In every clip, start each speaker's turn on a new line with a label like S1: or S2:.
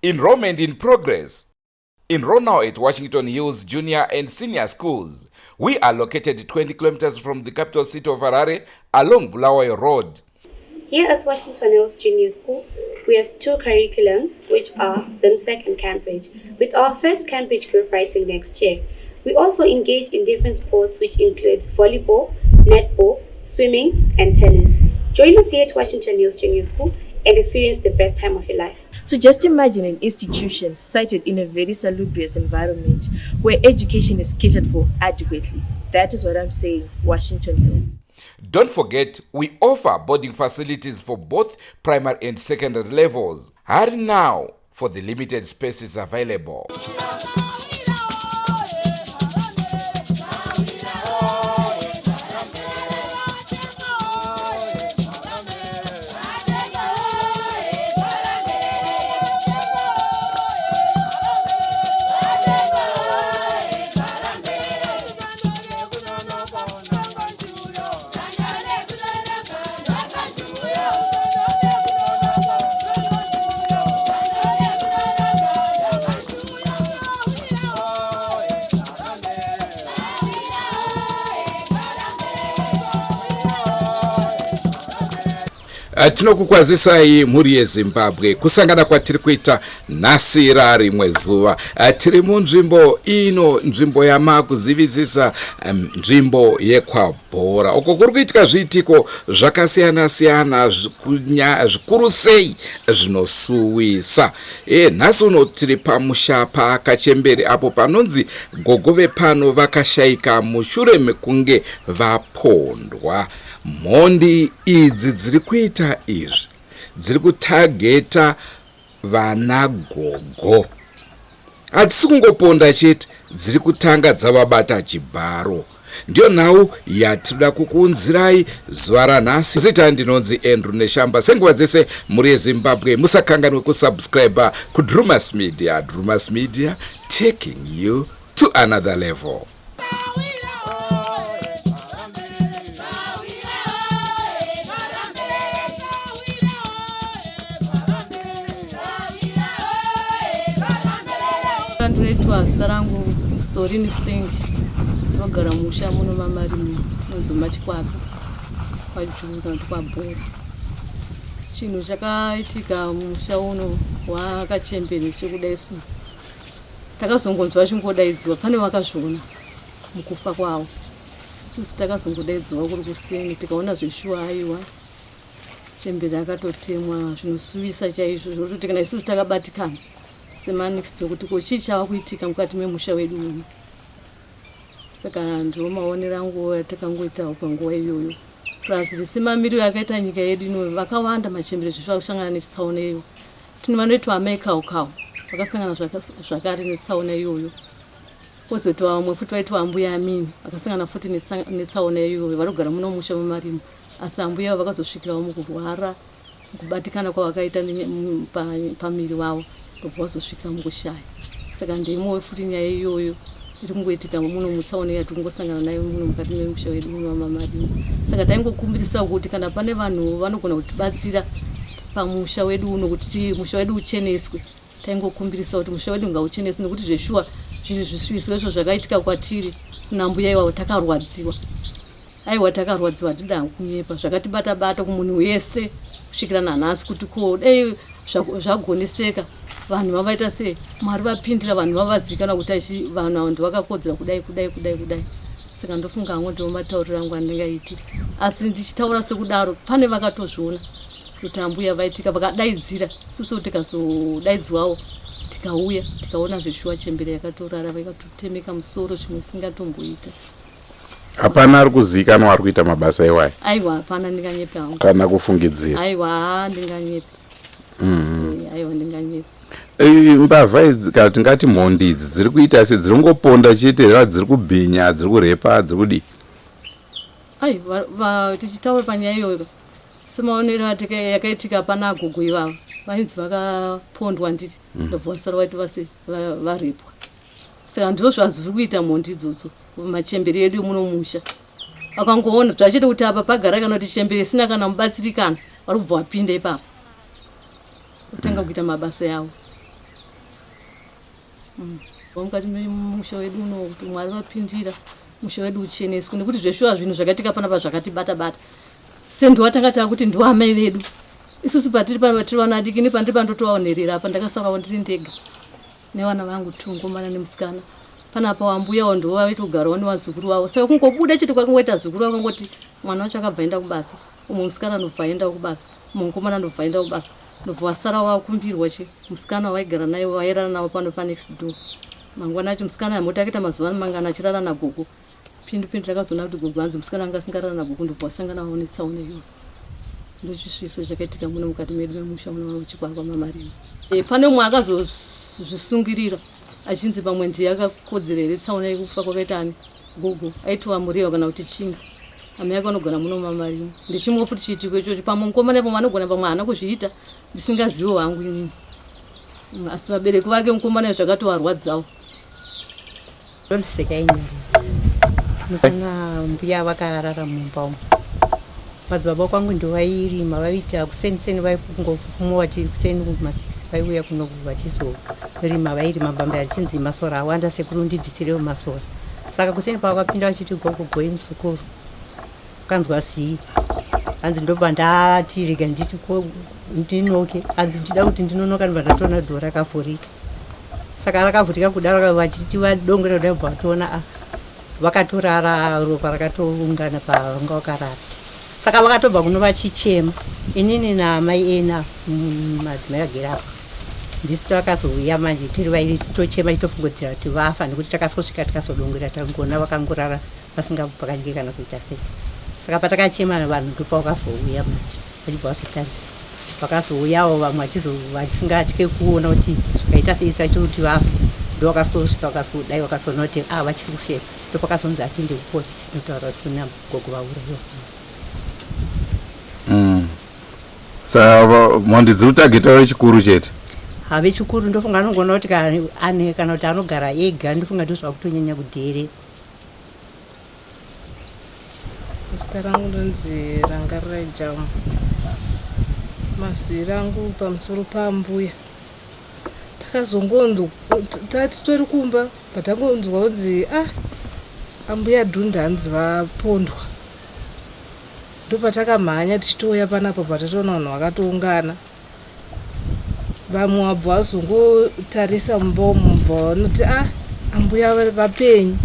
S1: Enrollment in progress. Enroll now at Washington Hills Junior and Senior Schools. We are located 20 kilometers from the capital city of Harare along Bulawayo Road.
S2: Here at Washington Hills Junior School, we have two curriculums, which are ZIMSEC and Cambridge, with our first Cambridge group writing next year. We also engage in different sports, which include volleyball, netball, swimming, and tennis. Join us here at Washington Hills Junior School and experience the best time of your life.
S3: So just imagine an institution sited in a very salubrious environment where education is catered for adequately. That is what I'm saying, Washington Hills.
S1: Don't forget, we offer boarding facilities for both primary and secondary levels. Hurry now for the limited spaces available. Eh, tinokukwazisai mhuri yezimbabwe kusangana kwatiri kuita nhasi rarimwe zuva eh, tiri munzvimbo ino nzvimbo yamakuzivisisa nzvimbo yekwabhora uko kuri kuitika zviitiko zvakasiyana siyana zvikuru sei zvinosuwisa e, nhasi uno tiri pamusha pakachembere apo panonzi gogo vepano vakashaika mushure mekunge vapondwa Mhondi idzi dziri kuita izvi dziri kutageta vana gogo. Hadzisi kungoponda chete, dziri kutanga dzavabata chibharo. Ndiyo nhau yatinoda kukuunzirai zuva ranhasi. Zita ndinonzi Andrew Neshamba. Senguva dzese mhuri yeZimbabwe musakanganwe kusubscriber kuDrumas Media. Drumas Media taking you to another level.
S4: Ndinoitwa zita rangu Sorini Frank, ndinogara musha muno maMarimo munonzi Machikwaka kwaJuru kana kuti kwaBhora. Chinhu chakaitika musha uno wakachembere chekudai su Takazongonzwa vachingodaidziwa pane vakazviona mukufa kwavo. Isusu takazongodaidziwa kuri kuseni tikaona zveshuwa aiwa chembere akatotemwa zvinosuwisa chaizvo zvototi kana isusu takabatikana semanext kuti ko chii chava kuitika mukati memusha wedu uno. Saka ndiwo maonero angu atakangoitawo panguva iyoyo. Plus semamiriro akaita nyika yedu ino vakawanda machembere zveshuwa kusangana nechitsaona iyo. Tine vanoitwa amai Kaukau vakasangana zvakare netsaona iyoyo, kwozoita vamwe futi vaitwa ambuya Amini vakasangana futi netsaona iyoyo vari kugara muno musha mumarimo, asi ambuya avo vakazosvikirawo mukurwara mukubatikana kwavakaita pamiri wavo ndobva vazosvikira mukushaya. Saka ndeimwewo futi nyaya iyoyo iri kungoitika muno mutsaona yatiri kungosangana nayo muno mukati memusha wedu muno wamamarimo. Saka taingokumbirisawo kuti kana pane vanhu vanogona kutibatsira pamusha wedu uno kuti musha wedu ucheneswe taingokumbirisa kuti musha wedu ngaucheneswe nekuti zveshuwa zvinhu zvisuiso izvo zvakaitika kwatiri kuna mbuya iwavo takarwadziwa aiwa takarwadziwa hatida kunyepa zvakatibata bata kumunhu wese kusvikira nanhasi kuti ko dai zvagoneseka vanhu vavaita sei mwari vapindira vanhu vavazikanwa kuti vanhu avo ndivakakodzera kudai kudai kudai kudai saka ndofunga hangu ndiwo matauriro angu andingaiti asi ndichitaura sekudaro pane vakatozviona kuti ambuya vaitika vakadaidzira susu tikazodaidzwawo tikauya tikaona zveshuwa chembere yakatorara vakatotemeka musoro zvimwe singatomboita
S5: hapana ari kuzivikanwa ari kuita mabasa iwayo
S4: aiwa hapana ndinganyepe hangu
S5: kana kufungidzira
S4: aiwa ndinganyepe mm. Eh, aiwa ndinganyepe
S5: eh, mbavha idzi kana tingati mhondi idzi dziri kuita se dziri kungoponda chete ra dziri kubhinya dziri kurepa dziri kudii
S4: ai tichitaura panyaya iyoyo Semaonero atika yakaitika pana gogo ivava vainzi vakapondwa nditi mm. ndobva vasara vaiti vase varipwa saka ndizvo zvazviri kuita mhondi idzodzo machembere edu emuno musha akangoona zvachete kuti apa pagara kana kuti chembere isina kana mubatsirikana vari kubva vapinda ipapo kutanga kuita mabasa yavo. mm. Mukati memusha wedu uno kuti Mwari vapindira musha wedu ucheneswe nekuti zveshuwa zvinhu zvakaitika panapa zvakatibata bata sendiwa tanga takuti ndiwo amai vedu isusu patiri panapa tiri vana adiki ini pandiri pandotovaonerera apa ndakasarawo ndiri ndega nevana vangu two mukomana nemusikana panapa wambuyawo ndiwo vaitogarawo nevazukuru vavo saka kungobuda chete kwakangoita zukuru vakangoti mwana wacho akabva aenda kubasa umwe musikana anobva aenda kubasa umwe mukomana anobva aenda kubasa ndobva wasara wakumbirwa chi musikana waigara naye wairara navo pano panext door mangwana acho musikana yamoti akaita mazuva mangana achirara nagogo pindu pindu takazoona kuti gogo hanzi musikana anga asingarara nagogo ndobva wasangana vavo netsaona iyoyo ndochisviso chakaitika muno mukati medu memusha muno chikwakwa mamarino e, pane umwe akazozvisungirira achinzi pamwe ndiye akakodzera here tsaona yekufa kwakaita ani gogo aitova muriwa kana kuti chinga Amai yake vanogona muno mamarimo ndechimwe futi chiitiko ichocho pamwe mukomana pamwe anogona pamwe haana kuzviita ndisingazivo hangu inini mm, asi vabereki vake mukomana zvakatovarwadzawo
S6: Ndondisekai nyoro musana mbuya vakarara mumba umu madzibaba kwangu ndovairima vaiita kuseni seni vaingofuma vachi kuseni kumasix vaiuya kuno vachizorima vairima mbambe achinzi masora awanda sekuru ndibvisirewo masora saka kuseni pavakapinda vachiti gogo goi muzukuru kanzwa zii hanzi ndobva ndati rega nditi ndinoke hanzi ndida kuti ndinonoka ndobva ndatoona dhoo rakavhurika saka rakavhurika kudaro vachiti vadongera kudai bva vatoona ah, vakatorara ropa rakatoungana pavanga vakarara saka vakatobva kuno vachichema inini naamai ena madzimai agere apa ndisu takazouya manje tiri vairi titochema titofungudzira kuti vafa nekuti takasosvika tikasodongera tangona vakangorara vasingapfakanyike kana kuita sei saka patakachema vanhu ndopavakazouya manje vachibva vazotarisa vakazouyawo vamwe vachisingatye kuona kuti zvakaita sei sacho kuti vafa ndovakasosvika vakasodai vakazoona kuti a ah, vachiri kufema ndopakazonzi atinde kupolisi inotaura kuti kuna gogo vauraiwa
S5: mm. Saka mhondi dziri kutageta vechikuru chete.
S6: Ha vechikuru ndofunga anongoona kuti ane kana kuti anogara ega ndofunga ndozvakutonyanya kudheerera.
S7: Zita rangu ndonzi Rangarirai Jamu. Mazwi rangu pamusoro paambuya. Takazongonzwa tatitori kumba patangonzwa kunzi ah ambuya Dhunda hanzi vapondwa. Ndopatakamhanya tichitouya panapa patatoona vanhu vakatoungana. Vamwe vabva vazongotarisa mumba umu bva vanoti ah ambuya vapenyu.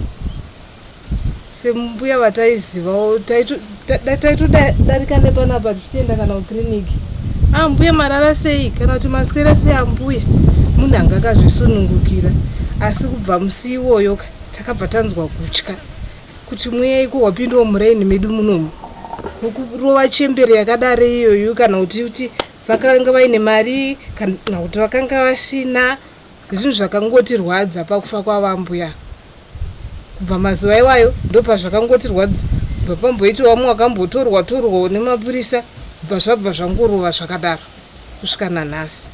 S7: Sembuya vataizivawo taitodarika nepanapa tichitoenda kana kukiriniki. Ah mbuya marara sei kana kuti maswera sei ambuya. Munhu anga akazvisunungukira asi kubva musi iwoyo takabva tanzwa kutya. Kuti mweya iko wapindawo muraini medu munomu wokurova chembere yakadaro iyoyo kana kuti kuti vakanga vaine mari kana kuti vakanga vasina zvinhu zvakangotirwadza pakufa kwavambuya kubva mazuva iwayo ndopazvakangotirwadza kubva pamboita vamwe vakambotorwa torwawo nemapurisa kubva zvabva zvangorova zvakadaro kusvika nanhasi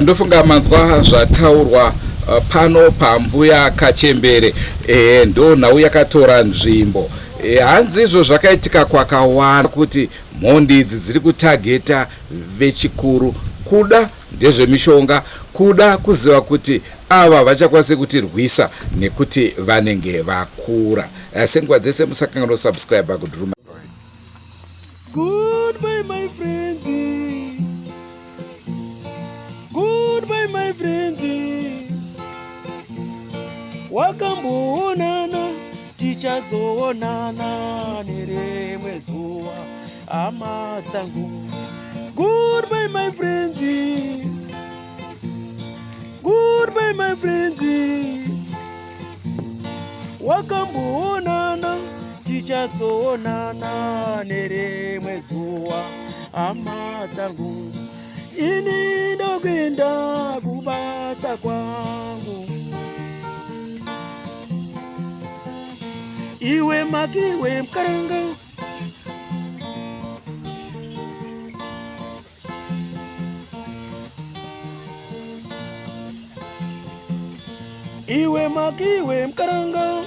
S1: Ndofunga manzwa zvataurwa uh, pano pambuya Kachembere. Ehe, ndo nhau yakatora nzvimbo. E, hanzi izvo zvakaitika kwakawanda kuti mhondi idzi dziri kutageta vechikuru kuda ndezvemishonga kuda kuziva kuti ava vachakwanise kutirwisa nekuti vanenge vakura. Eh, senguva dzese musakanganwa subscribe kudruma.
S8: Goodbye my friends. Goodbye my friends. Wakamboonana tichazoonana nerimwe zuva hama dzangu. Goodbye my friends. Goodbye my friends. Wakamboonana tichazoonana nerimwe zuva hama dzangu. Ini ndokuenda kubasa kwangu. Iwe makiwe mkaranga Iwe makiwe mkaranga